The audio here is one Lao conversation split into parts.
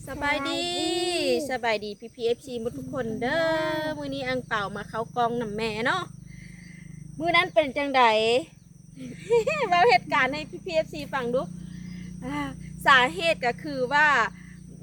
ສະບາຍດີ ສະບາຍດີ ສະບາຍດີພີ່ໆ ເອັຟຊີ ໝົດທຸກຄົນເດີ. ມື້ນີ້ອັ່ງເປົາມາເຂົ້າກ້ອງນຳແມ່ເນາະ. ມື້ນັ້ນເປັນຈັ່ງໃດ? ເວົ້າເຫດການໃຫ້ພີ່ໆ ເອັຟຊີ ຟັງດູ. ອາ ສາເຫດກໍຄືວ່າ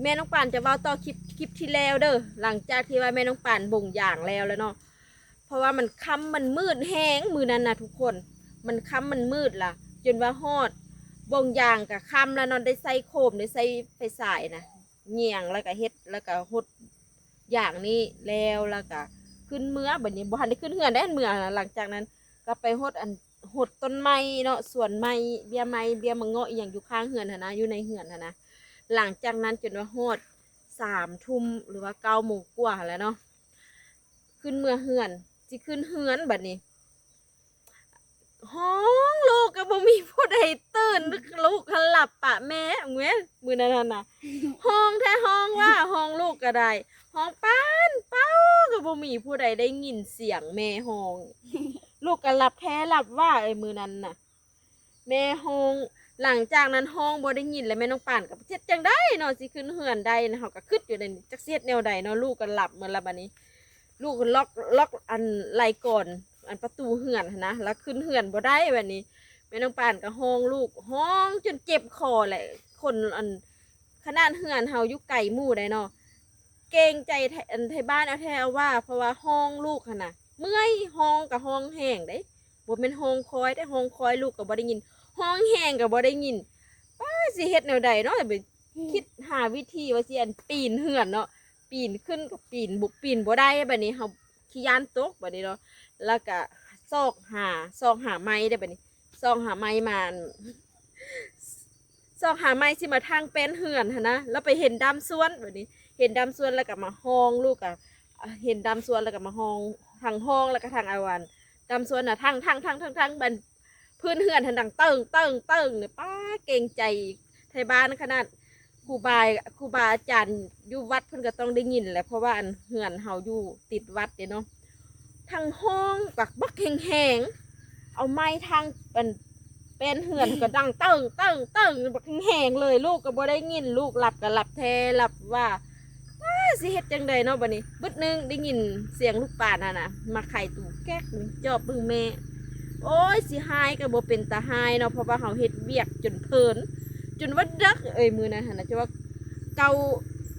ແມ່ນ້ອງປານຈະເວົ້າຕໍ່ຄລິບ ຄລິບທີ່ແລ້ວເດີ. ຫຼັງຈາກທີ່ວ່າແມ່ນ້ອງປານບົ່ງຢາງແລ້ວ ແລ້ວເນາະ ເພາະວ່າມັນຄ່ຳ ມັນມືດແຮງມື້ນັ້ນນະທຸກຄົນ. ມັນຄ່ຳ ມັນມືດລະ ຈົນວ່າຮອດບ່ອງຢາງກະຄ່ຳລະເນາະ. ໄດ້ໃສ່ໂຄມ ໄດ້ໃສ່ໄຟສາຍນະ ແຍງ ລະກະເຮັດ ລະກະຫົດຢາງນີ້ແລ້ວ ລະກະຂຶ້ນເມືອ. ບາດນີ້ບໍ່ທັນໄດ້ຂຶ້ນເຮືອນເດ້ ເມືອ. ຫຼັງຈາກນັ້ນກະໄປຫົດ ອັນ ຫົດຕົ້ນໄມ້ເນາະ ສວນໄມ້ ເບ້ຍໄມ້ ເບ້ຍໝາກເງາະ ອີ່ຫຍັງຢູ່ຂ້າງເຮືອນຫັ້ນນະ ຢູ່ໃນເຮືອນຫັ້ນນະ. ຫຼັງຈາກນັ້ນຈົນວ່າຮອດສາມທຸ່ມ ຫຼືວ່າເກົ້າໂມງກວ່າຫັ້ນແຫຼະເນາະ. ຂຶ້ນເມືອເຮືອນ ຊິຂຶ້ນເຮືອນບາດນີ້ ຮ້ອງລູກກໍບໍ່ມີຜູ້ໃດຕື່ນ ລູກຫັ້ນຫຼັບປະແມ່. ແມ່ນ ມື້ນັ້ນຫັ້ນນະ ຮ້ອງແທ້ຮ້ອງວ່າ ຮ້ອງລູກກໍໄດ້ ຮ້ອງປານເປົ່າກໍບໍ່ມີຜູ້ໃດໄດ້ຍິນສຽງແມ່ຮ້ອງ. ລູກກໍຫຼັບແທ້ຫຼັບວ່າ ເອີຍ ມື້ນັ້ນນະ. ແມ່ຮ້ອງ ຫຼັງຈາກນັ້ນຮ້ອງບໍ່ໄດ້ຍິນແລ້ວ ແມ່ນ້ອງປານກໍເຮັດຈັ່ງໃດເນາະ ຊິຂຶ້ນເຮືອນໄດ້ນະ. ເຮົາກໍຄິດຢູ່ໃນນີ້ ຈັກຊິເຮັດແນວໃດເນາະ ລູກກໍຫຼັບໝົດລະບາດນີ້. ລູກກໍລັອກ ລັອກ ອັນ ໄລ່ກອນ ອັນ ປະຕູເຮືອນຫັ້ນນະ ລະຂຶ້ນເຮືອນບໍ່ໄດ້ບາດນີ້. ແມ່ນ້ອງປານກໍຮ້ອງລູກ ຮ້ອງຈົນເຈັບຄໍແຫຼະ. ຄົນ ອັນ ຂະໜາດເຮືອນເຮົາຢູ່ໄກໝູ່ໃດເນາະ ເກງໃຈ ອັນ ໄທບ້ານເອົາແທ້ເອົາວ່າ ເພາະວ່າຮ້ອງລູກຫັ້ນນະ ເມື່ອຍ ຮ້ອງກໍຮ້ອງແຮງເດ້ ບໍ່ແມ່ນຮ້ອງຄ່ອຍເດ້. ຮ້ອງຄ່ອຍລູກກໍບໍ່ໄດ້ຍິນ ຮ້ອງແຮງກໍບໍ່ໄດ້ຍິນ. ປ້າ ຊິເຮັດແນວໃດເນາະ ໄປຄິດຫາວິທີວ່າຊິ ອັນ ປີນເຮືອນເນາະ ປີນຂຶ້ນກໍປີນ ບໍ່ ປີນບໍ່ໄດ້. ບາດນີ້ເຮົາຂີ້ຢ້ານຕົກບາດນີ້ເນາະ ລະກະຊອກຫາ ຊອກຫາໄມ້ເດ້ບາດນີ້ ຊອກຫາໄມ້ມາ ຊອກຫາໄມ້ຊິມາຖາງແປ້ນເຮືອນຫັ້ນນະ. ລະໄປເຫັນດ້າມສວນບາດນີ້ ເຫັນດ້າມສວນລະກະມາຮ້ອງ ລູກກະເຫັນດ້າມສວນລະກະມາຮ້ອງ ທັງຮ້ອງລະກະທັງເອົາ ອັນ ດ້າມສວນນະ ຖາງ ຖາງ ຖາງ ຖາງ ຖາງ ບາດ ພື້ນເຮືອນຫັ້ນດັງເຕີງ ເຕີງ ເຕີງ ເນາະ. ປ້າ ເກງໃຈໄທບ້ານຂະໜາດ ຄູບາ ຄູບາອາຈານຢູ່ວັດເພິ່ນກໍຕ້ອງໄດ້ຍິນແຫຼະ ເພາະວ່າ ອັນ ເຮືອນເຮົາຢູ່ຕິດວັດເດ້ເນາະ. ທັງຮ້ອງບັກ ບັກແຮງໆ ເອົາໄມ້ທາງ ອັນ ແປ້ນເຮືອນກໍດັງເຕີງ ເຕີງ ເຕີງ ບັກແຮງໆເລີຍ. ລູກກໍບໍ່ໄດ້ຍິນ ລູກຫຼັບກໍຫຼັບແທ້ຫຼັບວ່າ ອ້າ ຊິເຮັດຈັ່ງໃດເນາະບາດນີ້. ບຶດໜຶ່ງໄດ້ຍິນສຽງລູກປານຫັ້ນນະ ມາໄຂຕູແກ໊ກ ຈອບເບິ່ງແມ່. ໂອ້ຍ ຊິຮ້າຍກໍບໍ່ເປັນຕາຮ້າຍເນາະ ເພາະວ່າເຮົາເຮັດວຽກຈົນເພີນ ຈົນວ່າເດິກເອີຍ ມື້ນັ້ນຫັ້ນນະ ຈະວ່າເກົ້າ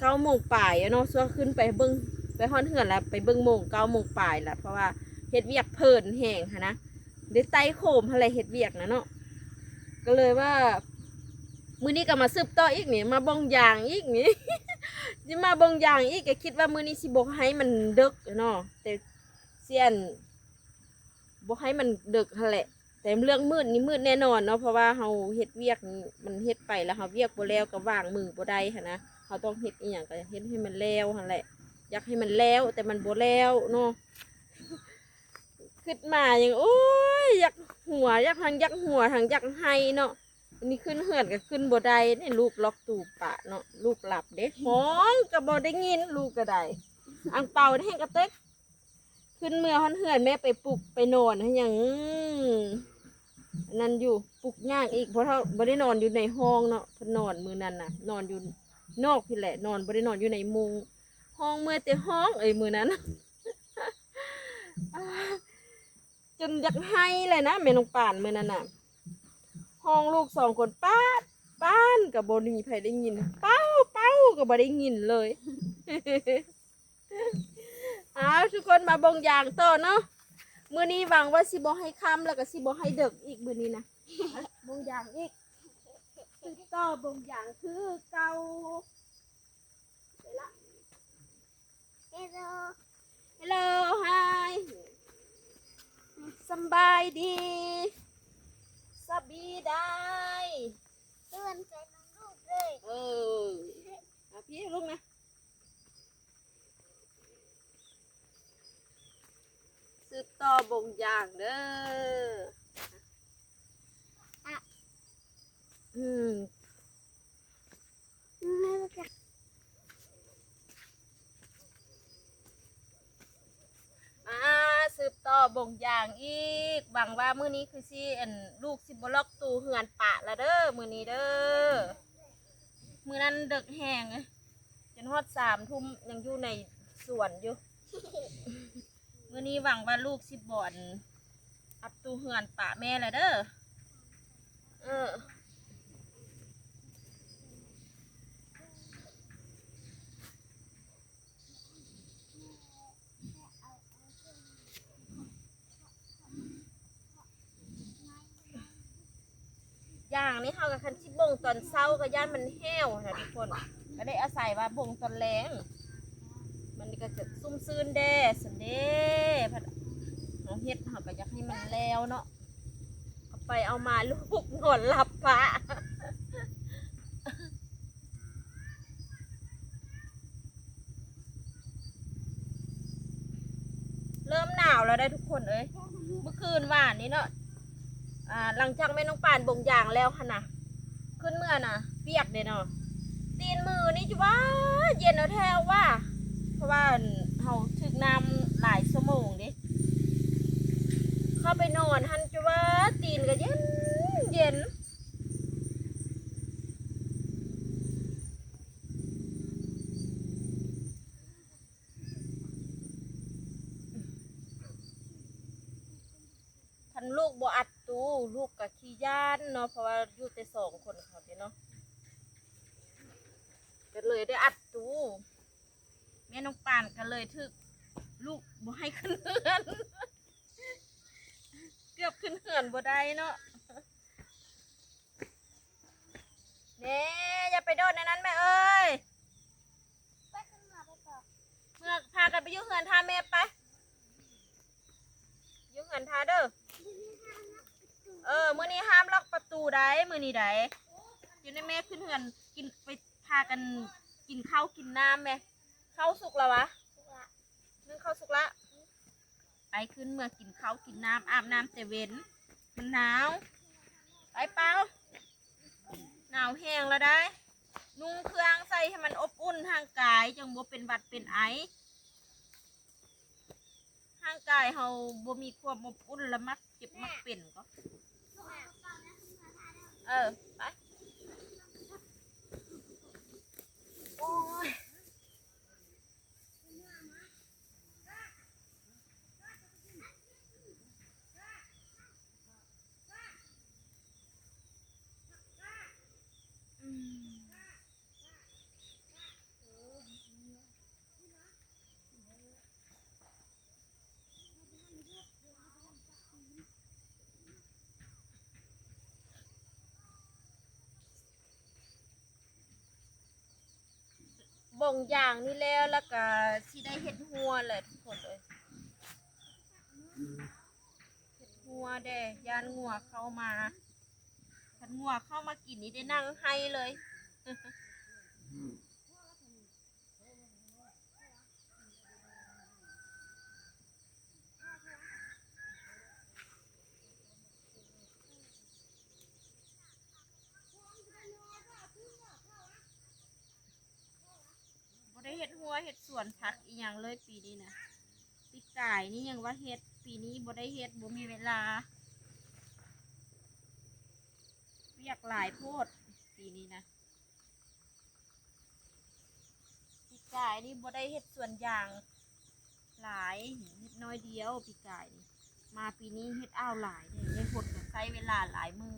ເກົ້າໂມງປາຍເນາະ. ຊົ່ວຂຶ້ນໄປເບິ່ງ ໄປຮອດເຮືອນລະ ໄປເບິ່ງໂມງ ເກົ້າໂມງປາຍລະ ເພາະວ່າເຮັດວຽກເພີນແຮງຫັ້ນນະ ໄດ້ໄຕ່ໂຄມຫັ້ນແຫຼະ ເຮັດວຽກນະເນາະ. ກໍເລີຍວ່າ ມື້ນີ້ກໍມາສືບຕໍ່ອີກນີ້ ມາບົ່ງຢາງອີກນີ້ ຊິມາບົ່ງຢາງອີກ ກໍຄິດວ່າມື້ນີ້ຊິບໍ່ໃຫ້ມັນເດິກເນາະ ແຕ່ຊິ ອັນ ບໍ່ໃຫ້ມັນເດິກຫັ້ນແຫຼະ. ແຕ່ເລື່ອງມືດນີ້ມືດແນ່ນອນເນາະ ເພາະວ່າເຮົາເຮັດວຽກນີ້ ມັນເຮັດໄປແລ້ວເຮົາວຽກບໍ່ແລ້ວກໍວາງມືບໍ່ໄດ້ຫັ້ນນະ. ເຮົາຕ້ອງເຮັດອີ່ຫຍັງກໍເຮັດໃຫ້ມັນແລ້ວຫັ້ນແຫຼະ ຢາກໃຫ້ມັນແລ້ວ ແຕ່ມັນບໍ່ແລ້ວເນາະ. ຄິດມາຍັງ ໂອ້ຍ ຢາກຫົວ ຢາກ ທັງຢາກຫົວ ທັງຢາກໄຫ້ເນາະ. ອັນນີ້ຂຶ້ນເຮືອນກໍຂຶ້ນບໍ່ໄດ້ ນີ້ລູກລັອກຕູປະເນາະ ລູກຫຼັບເດ້ ຮ້ອງກໍບໍ່ໄດ້ຍິນ ລູກກໍໄດ້. ອັ່ງເປົາແຮງກະເຕັກ ຂຶ້ນເມືອຮອດເຮືອນ ແມ່ໄປປຸກໄປນອນໃຫ້ຫຍັງ ອັນນັ້ນຢູ່ ປຸກຍາກອີກ ເພາະເຮົາບໍ່ໄດ້ນອນຢູ່ໃນຫ້ອງເນາະ ເພິ່ນນອນມື້ນັ້ນນະ ນອນຢູ່ນອກພີ້ແຫຼະ ນອນ ບໍ່ໄດ້ນອນຢູ່ໃນມຸງ ຮ້ອງເມື່ອຍແຕ່ຮ້ອງເອີຍ ມື້ນັ້ນ ຈົນຢາກໄຫ້ເລີຍນະ ແມ່ນ້ອງປານມື້ນັ້ນນະ. ຮ້ອງລູກສອງຄົນ ປາດ ປານ ກໍບໍ່ມີໃຜໄດ້ຍິນ ເປົາ ເປົາ ກໍບໍ່ໄດ້ຍິນເລີຍ. ເອົາ ທຸກຄົນມາບົ່ງຢາງຕໍ່ເນາະ ມື້ນີ້ຫວັງວ່າຊິບໍ່ໃຫ້ຄ່ຳ ແລ້ວກໍຊິບໍ່ໃຫ້ເດິກອີກມື້ນີ້ນະ. ບົ່ງຢາງອີກ ສືບຕໍ່ບົ່ງຢາງຄືເກົ່າ. ເຮລໂລ ເຮລໂລ ຮາຍ ສຳບາຍດີ ສະບາຍດີ ເພື່ອນເປັນລູກເລີຍ ເອີ ມາພີ່ລູກນະ. ສືບຕໍ່ບົ່ງຢາງເດີ. ອາ ອືມ ມາສືບຕໍ່ບົ່ງຢາງອີກ. ຫວັງວ່າມື້ນີ້ຄືຊິ ອັນ ລູກຊິບໍ່ລັອກຕູເຮືອນປະລະເດີ ມື້ນີ້ເດີ. ມື້ນັ້ນເດິກແຮງ. นฮอดสามทุ่มยังอยู่ในสวนอยู่ มื้อนี้หวังว่าลูกสิบ่อนอัดตู้เฮือนปะแม่แล้วเด้อ เออ ยางนี่เฮาก็คันสิบ่งตอนเช้าก็ย้านมันแห้วหั้นน่ะทุกคน ก็ได้อาศัยว่าบ่งตอนแลง มันก็จะซุ่มซื่นแด่ซั้นเด้ พัดเฮาเฮ็ดเฮาก็อยากให้มันแล้วเนาะ เอาไปเอามาลูกนอนหลับปะ เริ่มหนาวแล้วเด้อทุกคนเอ้ย เมื่อคืนวานนี้เนาะ อ่า หลังจากแม่น้องปานบ่งยางแล้วหั้นน่ะ ขึ้นเมือน่ะ เปียกเด้เนาะ ตีนมือนี่จะว่าเย็นเอาแท้ว่า เพราะว่าเฮาถืกน้ำหลายชั่วโมงเด้ เข้าไปนอนหั้นจะว่าตีนก็เย็นเย็น คันลูกบ่อัดตู้ ลูกก็ขี้ย้านเนาะ เพราะว่าอยู่แต่สองคนเขาเด้เนาะ ก็เลยได้อัดตู้ แม่น้องปานก็เลยถืกลูกบ่ให้ขึ้นเฮือน เกือบขึ้นเฮือนบ่ได้เนาะ แหน่ อย่าไปโดดในนั้นแม่เอ้ย ไปขึ้นมาไปต่อ เมือ พากันไปอยู่เฮือนท่าแม่ไป อยู่เฮือนท่าเด้อ เออ มื้อนี้ห้ามล็อกประตูได้ มื้อนี้ได้ อยู่ในแม่ขึ้นเฮือน กิน ไปพากันกินข้าวกินน้ำแม่ ข้าวสุกแล้ววะ นึ่งข้าวสุกละ ไปขึ้นเมือกินข้าวกินน้ำ อาบน้ำแต่เว็น มันหนาว ไปเปา หนาวแฮงแล้วได้ นุ่งเครื่องใส่ให้มันอบอุ่นร่างกาย จั่งบ่เป็นหวัดเป็นไอ ร่างกายเฮาบ่มีความอบอุ่นแล้วมักเจ็บมักเป็นก็ เออ ไป โอ้ย อืม บ่งยางนี่แล้ว แล้วก็สิได้เฮ็ดฮั่วแหละทุกคนเอ้ย เฮ็ดฮั่วแด่ ย้านงัวเข้ามา คันงัวเข้ามากินนี่ได้นั่งไห้เลย บ่ได้เฮ็ดฮั่วเฮ็ดสวนผักอีหยังเลยปีนี้นะ ปีกายนี่ยังว่าเฮ็ด ปีนี้บ่ได้เฮ็ด บ่มีเวลา เวียกหลายโพดปีนี้นะ ปีกายนี่บ่ได้เฮ็ดสวนยางหลาย เฮ็ดน้อยเดียว ปีกายนี่ มาปีนี้เฮ็ดอ้าวหลายเด้ ได้หดก็ใช้เวลาหลายมื้อ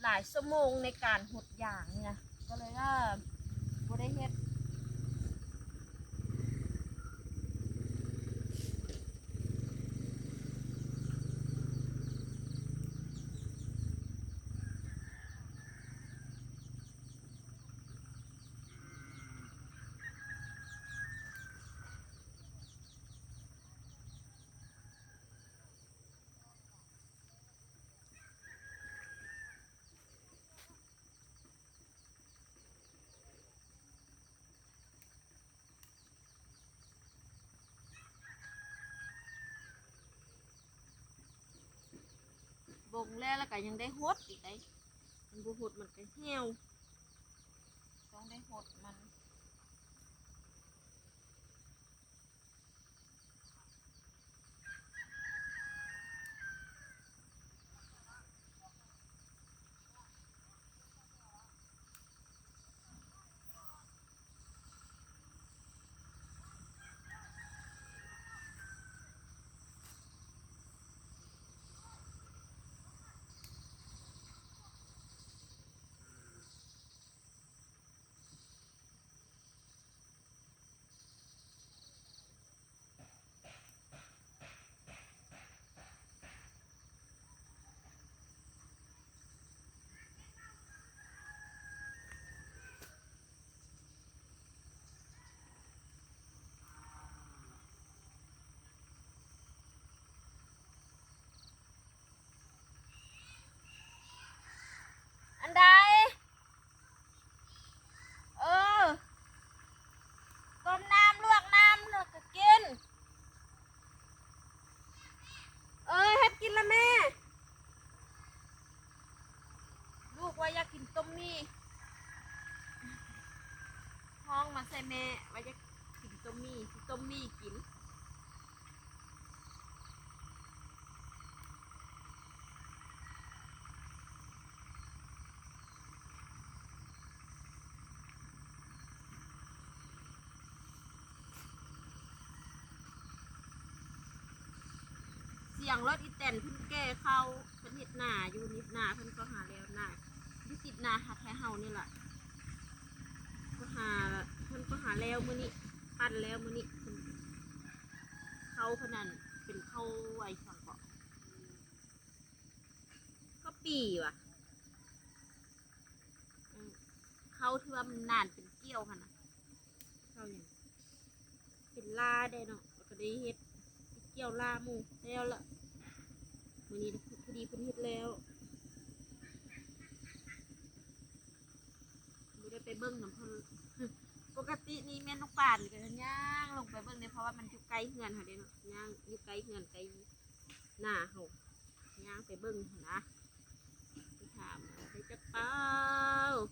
หลายชั่วโมงในการหดยางนี่นะ ก็เลยว่าบ่ได้เฮ็ด บ่งแล้ว แล้วก็ยังได้หดอีกได้ มันบ่หดมันก็เหี่ยว ต้องได้หดมัน เ ແມ່ວ່າຢາກກິນຕົ້ມໝີ່ ຊິຕົ້ມໝີ່ກິນ. ສຽງລົດອີ່ແຕນເພິ່ນແກ່ເຂົ້າ ເພິ່ນເຮັດນາຢູ່ ເຮັດນາ ເພິ່ນກໍຫາແລ້ວນາ ຢູ່ຕິດນາຮັກແທ້ເຮົານີ້ລະ ກໍຫາ ເພິ່ນກໍຫາແລ້ວມື້ນີ້ ປັ່ນແລ້ວມື້ນີ້ ເຂົ້າເພິ່ນນັ້ນເປັນເຂົ້າໄອ້ຫຍັງເກາະ ເຂົ້າປີຫວາ ເຂົ້າທີ່ວ່າມັນນານເປັນກ່ຽວຫັ້ນນະ ເຂົ້າຫຍັງ ເປັນລາໄດ້ເນາະ ແລ້ວກໍໄດ້ເຮັດ ໄດ້ກ່ຽວລາໝູ່ແລ້ວລະ ມື້ນີ້ພໍດີເພິ່ນເຮັດແລ້ວ ບໍ່ໄດ້ໄປເບິ່ງນຳເພິ່ນ ປົກກະຕິນີ້ແມ່ນນ້ອງປານກໍຍ່າງລົງໄປເບິ່ງເດ້ ເພາະວ່າມັນຢູ່ໃກ້ເຮືອນເຮົາເດ້ເນາະ ຍ່າງຢູ່ໃກ້ເຮືອນໃກ້ໜ້າເຮົາ ຍ່າງໄປເບິ່ງຫັ້ນນະ ໄປຖາມເອົາໄດ້ຈັກເປົາ.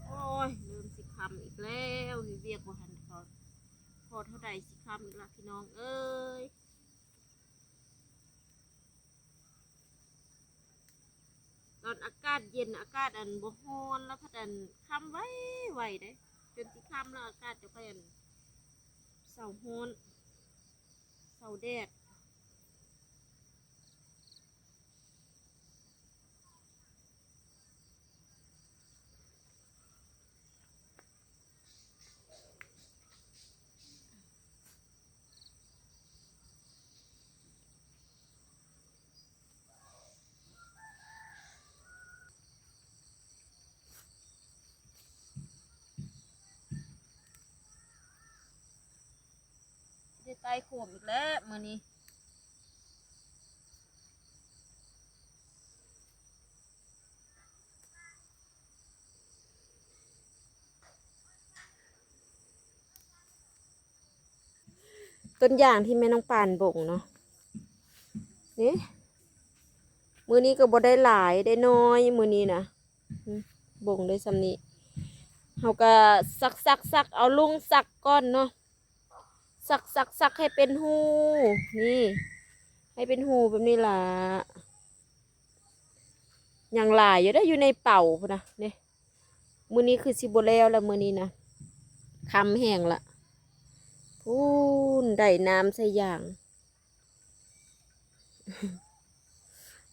ໂອ້ຍ ເລີ່ມຊິຄ່ຳອີກແລ້ວ ເຮັດວຽກບໍ່ທັນພໍ ພໍເທົ່າໃດຊິຄ່ຳອີກລະ ພີ່ນ້ອງເອີຍ. ຕອນອາກາດເຢັນ ອາກາດອັນບໍ່ຮ້ອນ ລະພັດອັນຄ່ຳໄວໆເດ້ ຈົນຊິຄ່ຳລະ ອາກາດຈະຄ່ອຍອັນເຊົາຮ້ອນ ເຊົາແດດ. ໄດ້ໄຕ່ໂຄມອີກແລ້ວມື້ນີ້. ຕົ້ນຢາງທີ່ແມ່ນ້ອງປານບົງເນາະ ນີ້ ມື້ນີ້ກໍບໍ່ໄດ້ຫຼາຍ ໄດ້ໜ້ອຍມື້ນີ້ນະ ອືມ ບົງໄດ້ຊ່ຳນີ້ ເຮົາກໍສັກໆໆ ເອົາລຸງສັກກ່ອນເນາະ ສັກໆໆ ໃຫ້ເປັນຮູ ນີ້ ໃຫ້ເປັນຮູແບບນີ້ລະ ຍັງຫຼາຍຢູ່ເດ້ ຢູ່ໃນເປົາພຸ້ນນະ ນີ້ ມື້ນີ້ຄືຊິບໍ່ແລ້ວລະ ມື້ນີ້ນະ ຄ່ຳແຮງລະ ພຸ້ນ ໄດ້ນ້ຳໃສ່ຢາງ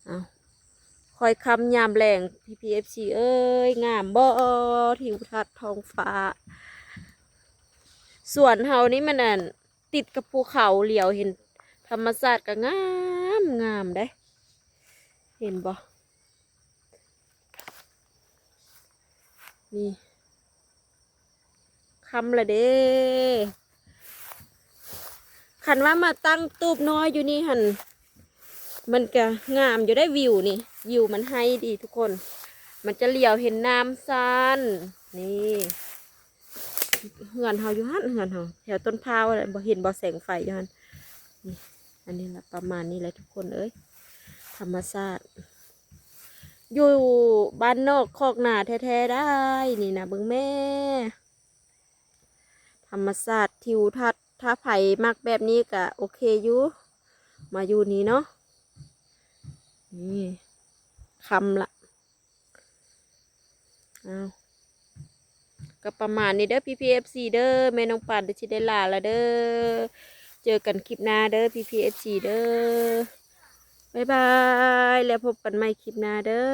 ເອົາ ຄ່ອຍຄ່ຳຍາມແລງ ພີ່ໆ ເອັຟຊີ ເອີຍ ງາມບໍ່ ທິວທັດທ້ອງຟ້າ ສວນເຮົານີ້ມັນ ອັນ ຕິດກັບພູເຂົາ ຫຼຽວເຫັນທຳມະຊາດກໍງາມ ງາມເດ້ ເຫັນບໍ່ ນີ້ ຄ່ຳລະເດ້ ຄັນວ່າມາຕັ້ງຕູບນ້ອຍຢູ່ນີ້ຫັ້ນ ມັນກະງາມຢູ່ໄດ໋ ວິວນີ້ ວິວມັນໄຮດີທຸກຄົນ ມັນຈະຫຼຽວເຫັນນ້ຳຊັ້ນ ນີ້ ເຮືອນເຮົາຢູ່ຫັ້ນ ເຮືອນເຮົາແຖວຕົ້ນພ້າວ ບໍ່ເຫັນບໍ່ ແສງໄຟຢູ່ຫັ້ນ ນີ້ ອັນນີ້ລະ ປະມານນີ້ແຫຼະທຸກຄົນເອີຍ ທຳມະຊາດ ຢູ່ບ້ານນອກຄອກນາແທ້ໆ ໄດ໋ ນີ້ນະ ເບິ່ງແມ້ ທຳມະຊາດ ທິວທັດ ຖ້າໃຜມັກແບບນີ້ກະໂອເຄຢູ່ ມາຢູ່ນີ້ເນາະ ນີ້ ຄ່ຳລະ ເອົາ ກໍປະມານນີ້ເດີ ພີ່ໆ ເອັຟຊີ ເດີ ແມ່ນ້ອງປານຊິໄດ້ລາລະເດີ ເຈີກັນຄລິບໜ້າເດີ ພີ່ໆ ເອັຟຊີ ເດີ ບາຍບາຍ ແລ້ວພົບກັນໃໝ່ຄລິບໜ້າເດີ.